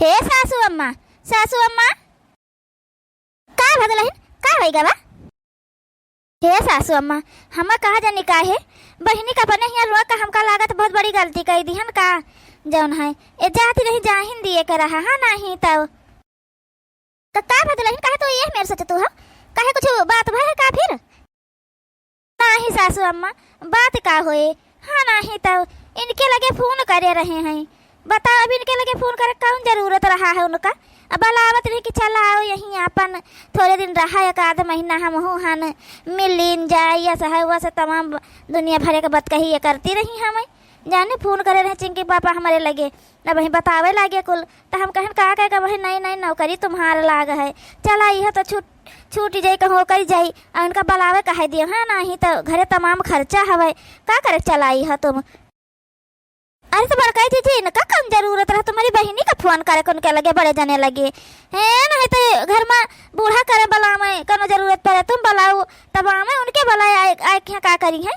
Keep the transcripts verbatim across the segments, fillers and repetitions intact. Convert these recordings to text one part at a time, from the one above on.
हे सासू अम्मा, सासू अम्मा। का भा दुलहिन, का होई गवा? हे सासू अम्मा, हमा कहा जानी का है, बहिनी का अपने हियाँ रोक का हमका लागत बहुत बड़ी गलती कई दिहन का, जौन है, ए जाती रही जाहिन दिए के रहा, हाँ नाहीं तौ। तो का भा दुलहिन, काहे तू ये मेर सोचतू हो? काहे कुछ बात भा है का फिर? नाहीं सासू अम्मा, बात का होए? हाँ नाहीं तौ इनके लगे फोन करे रहे हैं। बताओ, अब इनके लगे फोन करे कौन जरूरत रहा है उनका? अब बलावत रही कि चला आओ यहीं आपन थोड़े दिन रहा, एक आध महीना हमहू हन मिल लीन जाए, या सहवा से तमाम दुनिया भरे के बतकही ये करती रही हमें। जाने फोन करे रहे चिंकी पापा हमरे लगे, अब वहीं बतावे लागे कुल, त हम कहन का कहे का वही नई नई नौकरी तुम्हार लाग है, चला इह तो छूट छूट जाई, कहूँ करी जाई, आ उनका बलावे कहे दियो, हाँ नाहीं तो घरे तमाम खर्चा हवे, का करे चला इह तुम। अरे तो बड़काई जीजी, इनका कौन जरूरत रहा तुम्हारी बहिनी का फोन करे उनके लगे बड़े जने लगे? हैं, नहीं तो घर में बूढ़ा करे बलावे, कौनो जरूरत पड़े तुम बलाओ, तब आवे उनके बलाए आए, आए के का करी है?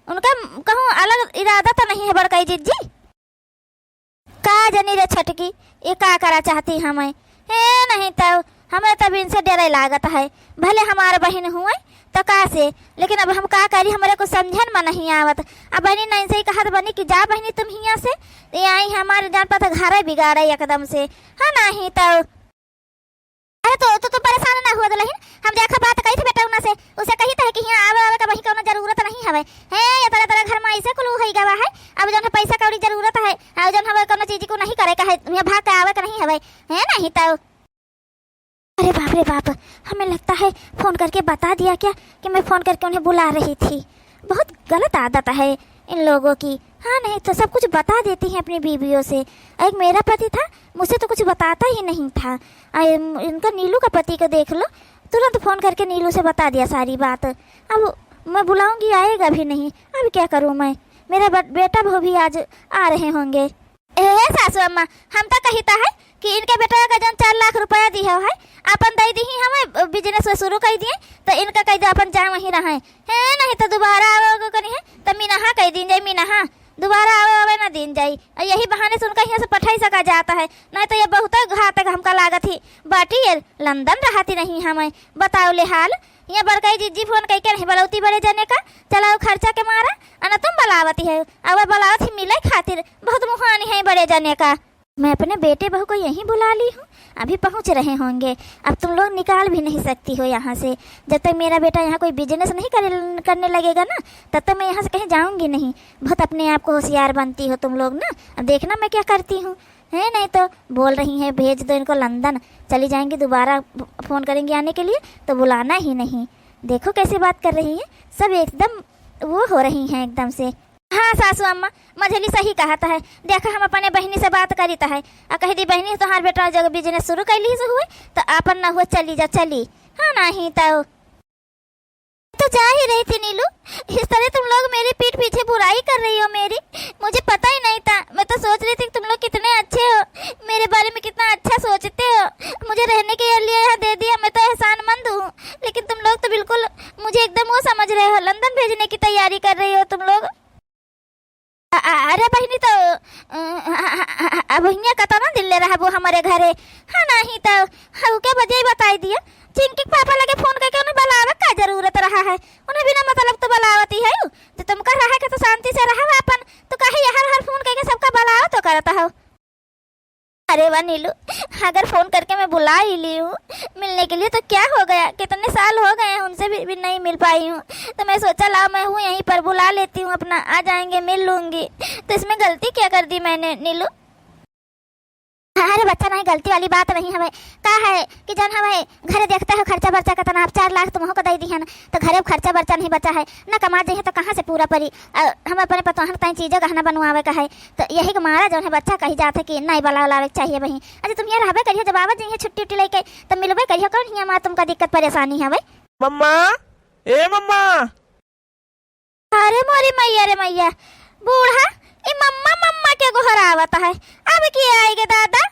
उनका कहूँ अलग इरादा तो नहीं है बड़काई जीजी? का जनी रे छोटकी, ये का करा चाहती हमें? हे नहीं तो, हमें तब इनसे डरे लागत है, भले हमार बहिन हुए तो का से, लेकिन अब हम का करी, हमरे कुछ समझन में नहीं आवत। अब बहिनी नहीं सही कहत बनी कि जा बहिनी तुम हियाँ से, ये आई हमारे जान पता घरे बिगाड़े एकदम से, हाँ नहीं तो। अरे तो, तो तुम परेशान ना हुआ दुलहिन, हम देखा बात कही थे बेटा उना से, उसे कही थे कि हियाँ आवे, आवे का वही कौनो जरूरत नहीं हवे। हे, ये तरह तरह घर में ऐसे कुल होई गवा है, अब जौन है पैसा कौड़ी जरूरत है, और जौन हवे कौनो चीज को नहीं करे का है, हियाँ भाग के आवे का नहीं हवे, है नहीं तो। अरे बाप रे बाप, हमें लगता है फोन करके बता दिया क्या कि मैं फोन करके उन्हें बुला रही थी। बहुत गलत आदत है इन लोगों की। हाँ, नहीं तो सब कुछ बता देती हैं अपनी बीवियों से। एक मेरा पति था, मुझसे तो कुछ बताता ही नहीं था। आ, इम-, इनका नीलू का पति को देख लो, तुरंत फोन करके नीलू से बता दिया सारी बात। अब मैं बुलाऊंगी, आएगा भी नहीं। अब क्या करूँ मैं, मेरा बट-, बेटा बहू भी आज आ रहे होंगे। ए सासू अम्मा, हम तो कहिता है कि इनके बेटा का जौन चार लाख रुपया दिहे है, आपन दे दीही हमें, business शुरू कर दिए, तो इनका कह दे अपन जाए वहीं रहे। हे, नहीं तो दोबारा आवे को करी है, तो मिनहा कह दीन जाए, मिनहा। दोबारा आवे, आवे ना दीन जाए। और यही बहाने से उनका यहाँ से पठाई सका जाता है, नहीं तो ये बहुत घातक हमका लागत ही। बाटी ये लंदन रहती नहीं हमें, बताओ ले हाल। ये बड़काई जीजी फोन कह के नहीं बलौती बड़े जने का, चलाओ खर्चा के मारा, अना तुम बलावती है, अब बलावत ही मिले खातिर, बहुत मुहानी है बड़े जने का। मैं अपने बेटे बहू को यहीं बुला ली हूँ, अभी पहुँच रहे होंगे। अब तुम लोग निकाल भी नहीं सकती हो यहाँ से। जब तक मेरा बेटा यहाँ कोई business नहीं करे, करने लगेगा ना, तब तक मैं यहाँ से कहीं जाऊँगी नहीं। बहुत अपने आप को होशियार बनती हो तुम लोग ना। अब देखना मैं क्या करती हूँ। है नहीं तो बोल रही हैं, "भेज दो इनको लंदन, चली जाएंगी, दोबारा फोन करेंगी आने के लिए तो बुलाना ही नहीं।" देखो कैसे बात कर रही हैं, सब एकदम वो हो रही हैं एकदम से। हाँ सासू अम्मा, मझली सही कहत है। देखा, हम अपने बहिनी से बात करित है, आ कह दी, "बहिनी, तोहार बेटा जब business शुरू कर ली हुए, तो आपन ना हुए, चली जा, चली।" हाँ, नहीं तो। तो जा ही रही थी नीलू, इस तरह तुम लोग मेरी पीठ पीछे बुराई कर रही हो मेरी। मुझे पता ही नहीं था, मैं तो सोच रही थी कि तुम लोग कितने अच्छे हो, मेरे बारे में कितना अच्छा सोचते हो। मुझे रहने के लिए यहाँ दे दिया, मैं तो एहसानमंद हूँ, लेकिन तुम लोग तो बिल्कुल मुझे एकदम वो समझ रहे हो, लंदन भेजने की तैयारी कर रही हो तुम लोग। अ-, अ-, अरे बहिनी, तो, अ, अ, अ, अ, अब हियाँ कतना दिन ले रहबो हमरे घरे? हाँ, नहीं तो, हाँ, के बजे ही बताई दिया। चिंकी के पापा लगे फोन करके उन्हें बलावे का जरूरत रहा है? उन्हें बिना मतलब तो बलावती है, तो तुमका रहे के तो शांति से रहो अपन, तो काहे हर हर फोन करके सबका बलाओ तो करत हो? अरे वाह नीलू, अगर फोन करके मैं बुला ही ली हूँ मिलने के लिए तो क्या हो गया, कितने साल हो गए हैं उनसे भी, भी नहीं मिल पाई हूँ, तो मैं सोचा लाओ मैं हूँ यहीं पर बुला लेती हूँ अपना, आ जाएंगे मिल लूँगी, तो इसमें गलती क्या कर दी मैंने नीलू? अरे बच्चा नहीं, गलती वाली बात नहीं हवे, का है कि जौन हवे घरे देखते हो खर्चा बर्चा कितना, अब चार लाख तुमहू को दे दिहन, तो घरे अब खर्चा बर्चा नहीं बचा है, ना कमा जइहे तो कहाँ से पूरा परी? अ, हम अपने पतोहन ताई चीजों गहना बनवावे का है, तो यही के मारा जौन है बच्चा कही जात है कि नहीं बला लावे के चाहिए बहिन। अच्छा तुम यहाँ रहबे करियो, जब आवे जइहे छुट्टी उट्टी लेके तो मिलबे करियो, कौन हियाँ माँ तुमका दिक्कत परेशानी हवे? मम्मा, ए मम्मा। अरे मोरी मैया रे मैया, बूढ़ा, ई मम्मा मम्मा के गोहरावत है, अब के आएगे दादा?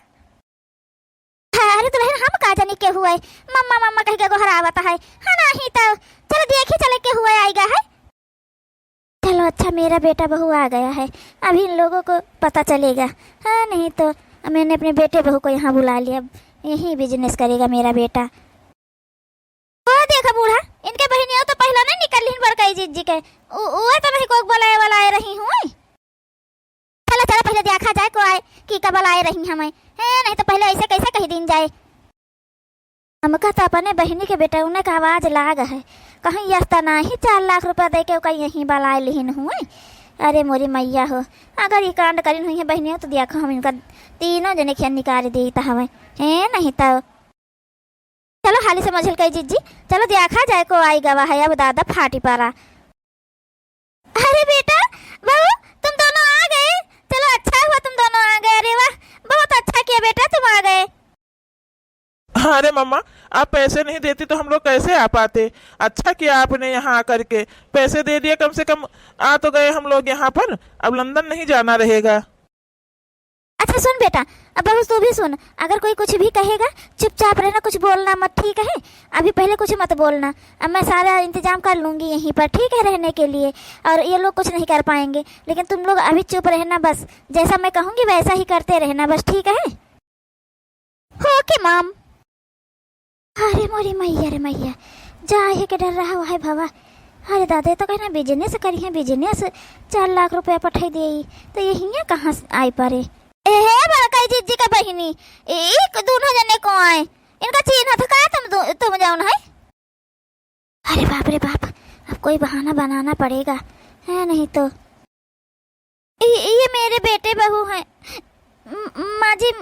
अरे दुलहिन, हम का जानी के हुए, मम्मा मम्मा कह के गोहरावत है, हाँ नहीं तो, चलो देखी चले के हुए आएगा है। चलो अच्छा, मेरा बेटा बहू आ गया है, अभी इन लोगों को पता चलेगा, हाँ नहीं तो अब मैंने अपने बेटे बहू को यहाँ बुला लिया, अब यहीं business करेगा मेरा बेटा। ओ देखा बूढ़ा, इनके बहिनिया तो पहला नहीं निकल लिहिन बड़काई जिज्जी के। उ-, उहे तो नहीं कोक बुलाए वाला आए रही हूँ। चलो, चलो, पहले देखा जाए को आए कि कब बुलाए रही हमें। हैं, नहीं तो पहले ऐसे कैसे कह दीन जाए। हमका तो अपने बहिनी के बेटौने का आवाज लाग है, कहीं यस्ता नाही चार लाख रुपया दे के ओका यहीं बुलाए लिहिन हुए। अरे मोरी मैया हो, अगर ये कांड करिन हुई है बहिनिया तो देखो हम इनका तीनों जने खेन निकाल दी हमें। हैं, नहीं तो चलो हाली से मझिल कई जिज्जी, चलो देखा जाए को आई गवा है, अब दादा फाटी पारा। अरे बेटा, बहू, तुम दोनों आ गए। चलो अच्छा हुआ तुम दोनों आ गए। अरे वाह, बहुत अच्छा किया बेटा तुम आ गए। हाँ, अरे मम्मा, आप पैसे नहीं देती तो हम लोग कैसे आ पाते? अच्छा किया आपने यहाँ आकर के पैसे दे दिए, कम से कम आ तो गए हम लोग यहाँ पर। अब लंदन नहीं जाना रहेगा। अच्छा सुन बेटा, अब बहू तू भी सुन, अगर कोई कुछ भी कहेगा, चुपचाप रहना, कुछ बोलना मत, ठीक है? अभी पहले कुछ मत बोलना, अब मैं सारा इंतजाम कर लूँगी यहीं पर, ठीक है, रहने के लिए, और ये लोग कुछ नहीं कर पाएंगे, लेकिन तुम लोग अभी चुप रहना बस, जैसा मैं कहूँगी वैसा ही करते रहना बस, ठीक है? ओके मॉम। अरे मोरी मैया रे मैया, जाए के डर रहा है भवा। अरे दादा, तो कहना business करी है, business, चार लाख रुपया पठाई दे, तो ये हियाँ कहाँ से आई पड़े? ए हे बड़काई जिज्जी का बहिनी, एक दोनों जने को आए, इनका चीन्हा था का तुम दो-, तुम जौन है? अरे बाप रे बाप, अब कोई बहाना बनाना पड़ेगा, है नहीं तो। ये, ये मेरे बेटे बहू हैं। म-, माँ जी,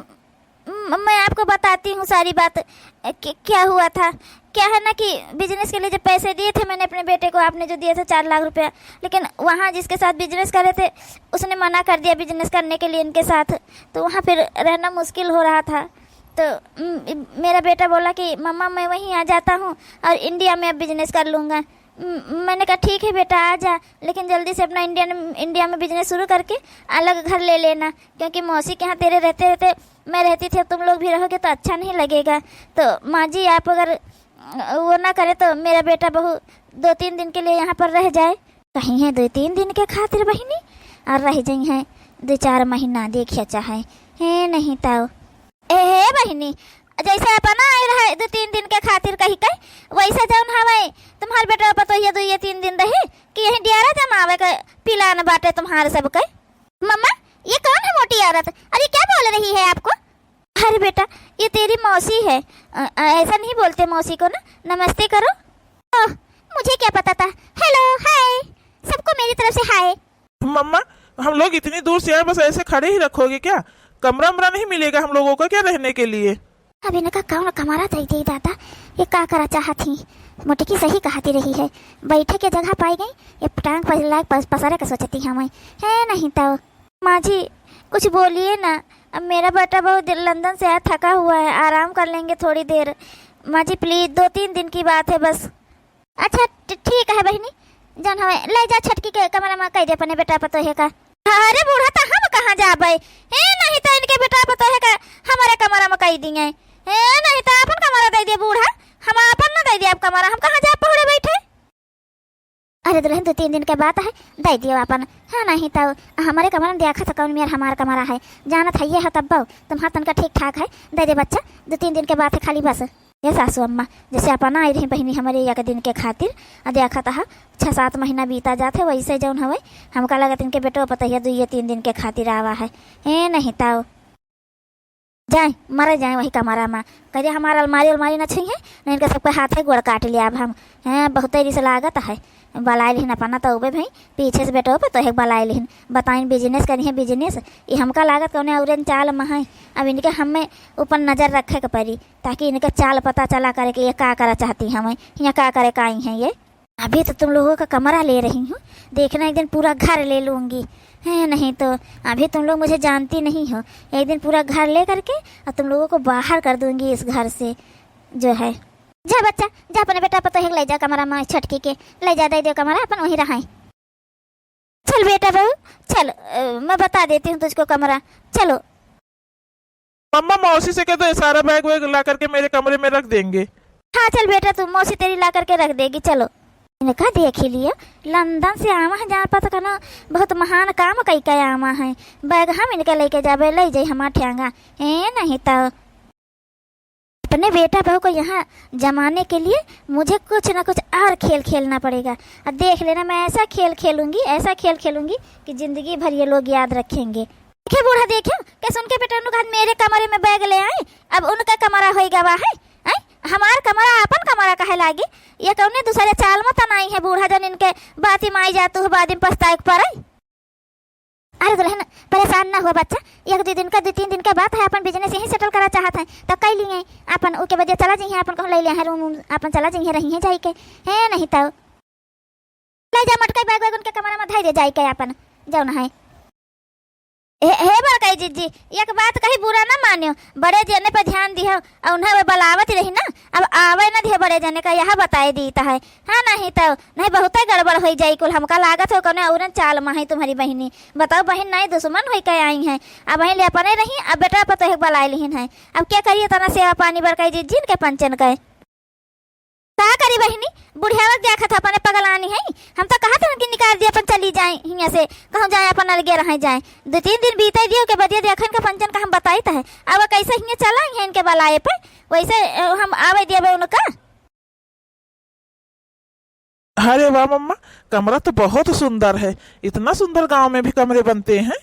म-, मैं आपको बताती हूँ सारी बात, अ, क-, क्या हुआ था। क्या है ना कि business के लिए जब पैसे दिए थे मैंने अपने बेटे को, आपने जो दिए थे चार लाख रुपया, लेकिन वहाँ जिसके साथ business कर रहे थे, उसने मना कर दिया business करने के लिए इनके साथ, तो वहाँ फिर रहना मुश्किल हो रहा था। तो, म-, मेरा बेटा बोला कि मम्मा, मैं वहीं आ जाता हूँ और इंडिया में अब business कर लूँगा। म-, मैंने कहा, "ठीक है बेटा, आ जा, लेकिन जल्दी से अपना इंडिया में, इंडिया में business शुरू करके अलग घर ले लेना, क्योंकि मौसी के यहाँ तेरे रहते रहते मैं रहती थी, अब तुम लोग भी रहोगे तो अच्छा नहीं लगेगा।" तो माँ जी, आप अगर, अ, वो ना करें तो मेरा बेटा बहू दो तीन दिन के लिए यहाँ पर रह जाए। कहीं है दो तीन दिन के खातिर बहिनी, और रह जाई हैं दो चार महीना, देखिया चाहे, है नहीं तो। ए हे बहिनी, जैसे अपना आए रहे दो तीन दिन के खातिर कही के, वैसे जौन हवे तुम्हार बेटा पतोहिया दो ये तीन दिन रहे कि यही डेरा जमावे के plan बाटे तुम्हार सबके। मम्मा, ये कौन है मोटी औरत? और ये क्या बोल रही है आपको? अरे बेटा, ये तेरी मौसी है। अ, अ, ऐसा नहीं बोलते मौसी को ना, नमस्ते करो। ओह, मुझे क्या पता था। Hello, hi, सबको मेरी तरफ से hi। मम्मा, हम लोग इतनी दूर से आए, बस ऐसे खड़े ही रखोगे क्या? कमरा उमरा नहीं मिलेगा हम लोगों को क्या रहने के लिए? अब इनका कौन कमरा दे दे दादा, ये का करा चाहत ही? मोटकी सही कहती रही है, बैठे के जगह पाई गई, ये टांग पर लाग पस-, पसरे के सोचती हमें, है नहीं तो। माँ जी, कुछ बोलिए ना, अब मेरा बेटा बहुत दिन लंदन से आया, थका हुआ है, आराम कर लेंगे थोड़ी देर। माँ जी, please, दो तीन दिन की बात है बस। अच्छा, ठ-, ठीक है बहिनी, जौन हवे, ले जा छोटकी के कमरा में कह दे अपने बेटा पतोहे का। अरे बूढ़ा, तो हम कहाँ जाबे? हे, नहीं तो इनके बेटा पतोहे का हमारे कमरा में कह दिए। हे, नहीं तो अपन कमरा दे दिए बूढ़ा, हम अपन ना दे दिए अब कमरा, हम कहाँ जाब पहुड़े बैठे? अरे दुल्हन, दो तीन दिन के बात है, दे दियो अपन। हाँ, नहीं तो हमारे कमरा में देखा तो कौन मेर हमार कमरा है, जानत है ये है तब्बो, तुम्हार तनका ठीक ठाक है, दे दे बच्चा, दो तीन दिन के बात है खाली बस। ये सासू अम्मा, जैसे अपन आई रही बहिनी हमारे एक दिन के खातिर, आ देखा तहा छः सात महीना बीता जात है, वैसे जौन हवे, हमका लगत इनके बेटो पतोहिया दुइये तीन दिन के खातिर आवा है। ए नहीं ताऊ, जाए, मरे जाए वही कमरा में। कहे, "हमार अलमारी उलमारी न छुई है, नहीं इनका सबके हाथ है, गोड़ काट लिया अब हम।" हैं, बहुते रिस लागत है। बलाए लिहिन अपना तौबे भाई, पीछे से बेटो पतोहे के बलाए लिहिन। बताइन, business करी है, business। ये हमका लागत कौने औरन चाल में है। अब इनके हमें ऊपर नजर रखे के पड़ी। ताकि इनके चाल पता चला करे कि ये का करा चाहती हमें, या का करे का आई हैं ये। अभी तो तुम लोगों का कमरा ले रही हूँ, देखना एक दिन पूरा घर ले लूँगी, है नहीं तो। अभी तुम लोग मुझे जानती नहीं हो, एक दिन पूरा घर ले करके और तुम लोगों को बाहर कर दूँगी इस घर से, जो है। जा बच्चा, जा अपने बेटा पतोहे के ले जा कमरा में, छोटकी के ले जा, दे दो कमरा, अपन वहीं रहाई। चल बेटा बहू, चल, अ, मैं बता देती हूँ तुझको कमरा, चलो। मम्मा, मौसी से कह दो, ये सारा बैग वैग ला करके मेरे कमरे में रख देंगे। हाँ, चल बेटा, तू, मौसी तेरी ला करके रख देगी, चलो। इनका देखि लियो, लंदन से आवा है, जान पता कनो बहुत महान काम कई के आवा है। बैग हम इनके लेके जाबे, ले जाई हमार ठेंगा। ए नहीं तो अपने बेटा बहू को यहाँ जमाने के लिए मुझे कुछ ना कुछ और खेल खेलना पड़ेगा। और देख लेना, मैं ऐसा खेल खेलूंगी, ऐसा खेल खेलूंगी कि जिंदगी भर ये लोग याद रखेंगे। देखे बूढ़ा, देखे, कैसे उनके बेटा उनका मेरे कमरे में बैग ले आए, अब उनका कमरा होई गवा है। हैं? हमार कमरा, आपन कमरा कहे लागी? ये कौने दूसरे चाल में त नाई है बूढ़ा, जौन इनके बाती माई जातू है, बाद में पछताए के पड़े। अरे दुल्हन, परेशान ना हुआ बच्चा, एक दो दिन का, दो तीन दिन का बात है, अपन business यहीं settle करा चाहत है तो कई लिए अपन, ओके बजे चला जइहे, अपन कहूँ ले लिया है room, अपन चला जइहे, रही है जाई के, है नहीं तो ले जा मटकाई बैग वैग उनके कमरा में धई दे जाई के अपन, जौन है। हे, हे बड़काई जिज्जी, एक बात कही, बुरा ना मानियो, बड़े जने पे ध्यान दिहो, और उन्हें वो बलावत रही ना, अब आवे ना दिहो बड़े जने का, यह बताए दीत है। हाँ, नहीं तो, नहीं, बहुते गड़बड़ होई जाई कुल, हमका लागत हो कौने औरन चाल में है तुम्हारी बहिनी। बताओ, बहिन नहीं दुश्मन होई के आई हैं, अब वहीं ले अपने रही, अब बेटा पर तो एक बलाए लिहिन है, अब क्या करिए, तना सेवा पानी बड़काई जिज्जी इनके पंचन के। का करी बहिनी, बुढ़ियावा देखत ह अपने पगलानी है। हम तो कहत हन कि निकाल दिया, अपन चली जाए हियाँ से, कहूँ जाए, अपन अलगे रह जाए। दो तीन दिन बीते दियो के बदिया देखन का पंचन का हम बताइत है। अब कैसे हियाँ चला ही है इनके बलाए पे, वैसे, अ, हम आवे देबे उनका। अरे वाह मम्मा, कमरा तो बहुत सुंदर है। इतना सुंदर गांव में भी कमरे बनते हैं?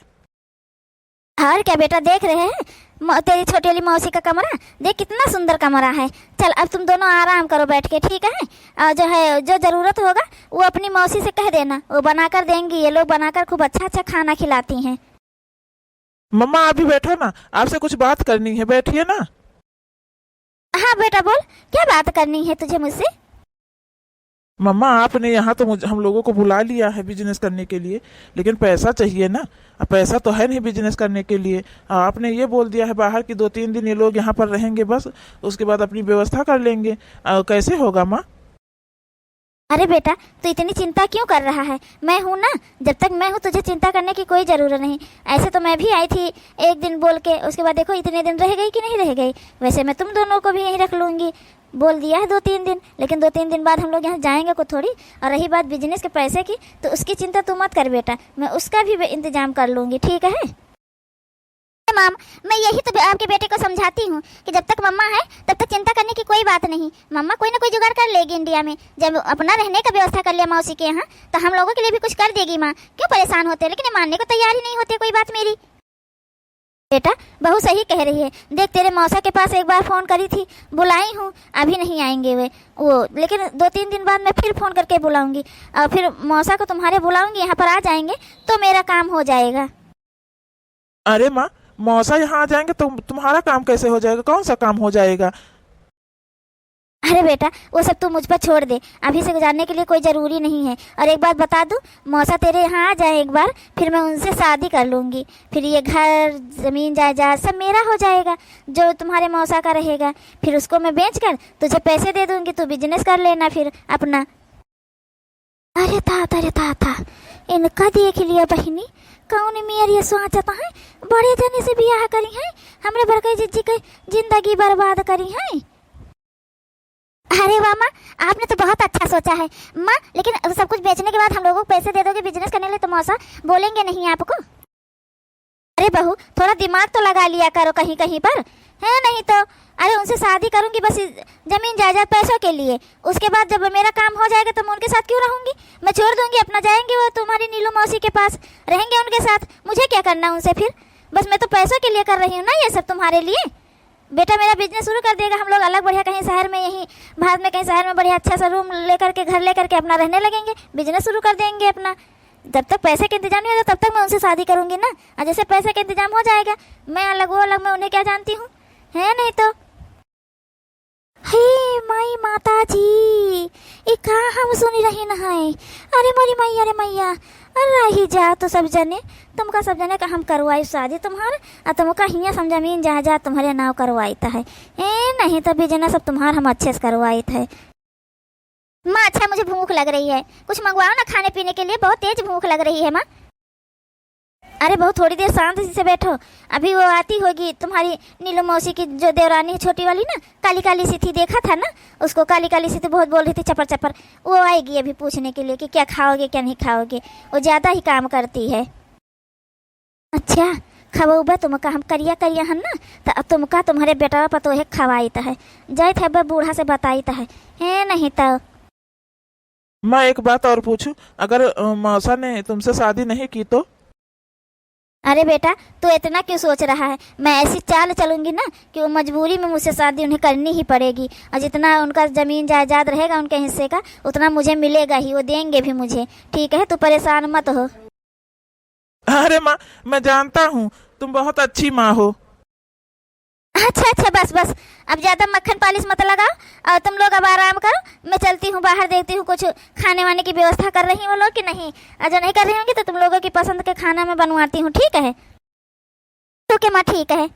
और क्या बेटा, देख रहे हैं मौ-, तेरी छोटी वाली मौसी का कमरा, देख कितना सुंदर कमरा है। चल, अब तुम दोनों आराम करो बैठ के, ठीक है? और जो है, जो ज़रूरत होगा वो अपनी मौसी से कह देना, वो बनाकर देंगी। ये लोग बनाकर खूब अच्छा अच्छा खाना खिलाती हैं। मम्मा, आप भी बैठो ना, आपसे कुछ बात करनी है, बैठिए ना। हाँ बेटा बोल, क्या बात करनी है तुझे मुझसे? मम्मा, आपने यहाँ तो मुझ-, हम लोगों को बुला लिया है business करने के लिए, लेकिन पैसा चाहिए ना। अब पैसा तो है नहीं business करने के लिए। आ, आपने ये बोल दिया है बाहर कि दो तीन दिन ये लोग यहाँ पर रहेंगे बस, उसके बाद अपनी व्यवस्था कर लेंगे। आ, कैसे होगा माँ? अरे बेटा, तू इतनी चिंता क्यों कर रहा है? मैं हूँ ना, जब तक मैं हूँ तुझे चिंता करने की कोई ज़रूरत नहीं। ऐसे तो मैं भी आई थी एक दिन बोल के, उसके बाद देखो इतने दिन रह गई कि नहीं रह गई। वैसे मैं तुम दोनों को भी यहीं रख लूँगी, बोल दिया है दो तीन दिन, लेकिन दो तीन दिन बाद हम लोग यहाँ जाएंगे को थोड़ी। और रही बात business के पैसे की, तो उसकी चिंता तू मत कर बेटा, मैं उसका भी बे-, इंतजाम कर लूँगी, ठीक है? माम, मैं यही तो बे-, आपके बेटे को समझाती हूँ कि जब तक मम्मा है, तब तक चिंता करने की कोई बात नहीं। मम्मा कोई ना कोई जुगाड़ कर लेगी इंडिया में। जब अपना रहने का व्यवस्था कर लिया मौसी के यहाँ, तो हम लोगों के लिए भी कुछ कर देगी माँ। क्यों परेशान होते हैं? लेकिन ये मानने को तैयार ही नहीं होते कोई बात मेरी। बेटा, बहू सही कह रही है। देख, तेरे मौसा के पास एक बार फोन करी थी, बुलाई हूँ, अभी नहीं आएंगे वे, वो, लेकिन दो तीन दिन बाद मैं फिर फोन करके बुलाऊंगी, और फिर मौसा को तुम्हारे बुलाऊंगी, यहाँ पर आ जाएंगे तो मेरा काम हो जाएगा। अरे माँ, मौसा यहाँ आ जाएंगे तो तुम्हारा काम कैसे हो जाएगा? कौन सा काम हो जाएगा? अरे बेटा, वो सब तू मुझ पर छोड़ दे, अभी से जानने के लिए कोई ज़रूरी नहीं है। और एक बात बता दूँ, मौसा तेरे यहाँ आ जाए एक बार, फिर मैं उनसे शादी कर लूँगी, फिर ये घर, ज़मीन, जायदाद सब मेरा हो जाएगा, जो तुम्हारे मौसा का रहेगा, फिर उसको मैं बेच कर तुझे पैसे दे दूँगी, तू business कर लेना फिर अपना। अरे दादा, अरे दादा, इनका देख लिया बहिनी, कौन मेर ये सोचत है, बड़े जने से बियाह करी है, हमरे बड़कई जिज्जी के जिंदगी बर्बाद करी है। अरे वाह माँ, आपने तो बहुत अच्छा सोचा है माँ, लेकिन सब कुछ बेचने के बाद हम लोगों को पैसे दे दोगे business करने के लिए तो मौसा बोलेंगे नहीं आपको? अरे बहू, थोड़ा दिमाग तो लगा लिया करो कहीं कहीं पर, है नहीं तो। अरे उनसे शादी करूँगी बस इस जमीन जायदाद पैसों के लिए, उसके बाद जब मेरा काम हो जाएगा तो मैं उनके साथ क्यों रहूँगी? मैं छोड़ दूँगी अपना, जाएंगे वो तुम्हारी नीलू मौसी के पास, रहेंगे उनके साथ, मुझे क्या करना उनसे फिर? बस मैं तो पैसों के लिए कर रही हूँ ना ये सब तुम्हारे लिए। बेटा मेरा business शुरू कर देगा, हम लोग अलग बढ़िया कहीं शहर में, यहीं भारत में कहीं शहर में बढ़िया अच्छा सा room लेकर के, घर लेकर के अपना रहने लगेंगे, business शुरू कर देंगे अपना। जब तक पैसे का इंतजाम नहीं होता तब तक मैं उनसे शादी करूँगी ना, और जैसे पैसे का इंतजाम हो जाएगा, मैं अलग वो अलग, मैं उन्हें क्या जानती हूँ, है नहीं तो। हे माई माता जी, ये का हम सुनी रही न है? अरे मोरी मैया रे मैया, अरे रही जा तो सब जने, तुमका सब जने का हम करवाई शादी तुम्हार, आ तुमका हियाँ सब जमीन जायदाद तुम्हारे नाव करवाइत है। ए नहीं तो business सब तुम्हार हम अच्छे से करवाइत है। माँ अच्छा, मुझे भूख लग रही है, कुछ मंगवाओ ना खाने पीने के लिए, बहुत तेज भूख लग रही है माँ। अरे बहू, थोड़ी देर शांत से बैठो, अभी वो आती होगी तुम्हारी नीलू मौसी की, जो देवरानी है छोटी वाली ना, काली काली सी थी, देखा था ना उसको, काली काली सी थी, बहुत बोल रही थी चपर चपर। वो आएगी अभी पूछने के लिए कि क्या खाओगे क्या नहीं खाओगे। वो ज़्यादा ही काम करती है। अच्छा, खवउबा तुमका हम करिया करिया हन ना, त अब तुमका तुम्हरे बेटवा पतोहे खवाइत है, जाइत है बे बूढ़ा से बताइत है, है नहीं त। माँ, एक बात और पूछूं, अगर अ, मौसा ने तुमसे शादी नहीं की तो? अरे बेटा, तू इतना क्यों सोच रहा है? मैं ऐसी चाल चलूंगी ना कि वो मजबूरी में मुझसे शादी उन्हें करनी ही पड़ेगी, और जितना उनका जमीन जायदाद रहेगा उनके हिस्से का, उतना मुझे मिलेगा ही, वो देंगे भी मुझे। ठीक है, तू परेशान मत हो। अरे माँ, मैं जानता हूँ तुम बहुत अच्छी माँ हो। अच्छा अच्छा, बस बस, अब ज़्यादा मक्खन पालिश मत लगाओ, और तुम लोग अब आराम करो। मैं चलती हूँ बाहर, देखती हूँ कुछ खाने वाने की व्यवस्था कर रही हैं वो लोग कि नहीं, और जो नहीं कर रही होंगी तो तुम लोगों की पसंद के खाना मैं बनवाती हूँ, ठीक है? ठीक है माँ, ठीक है।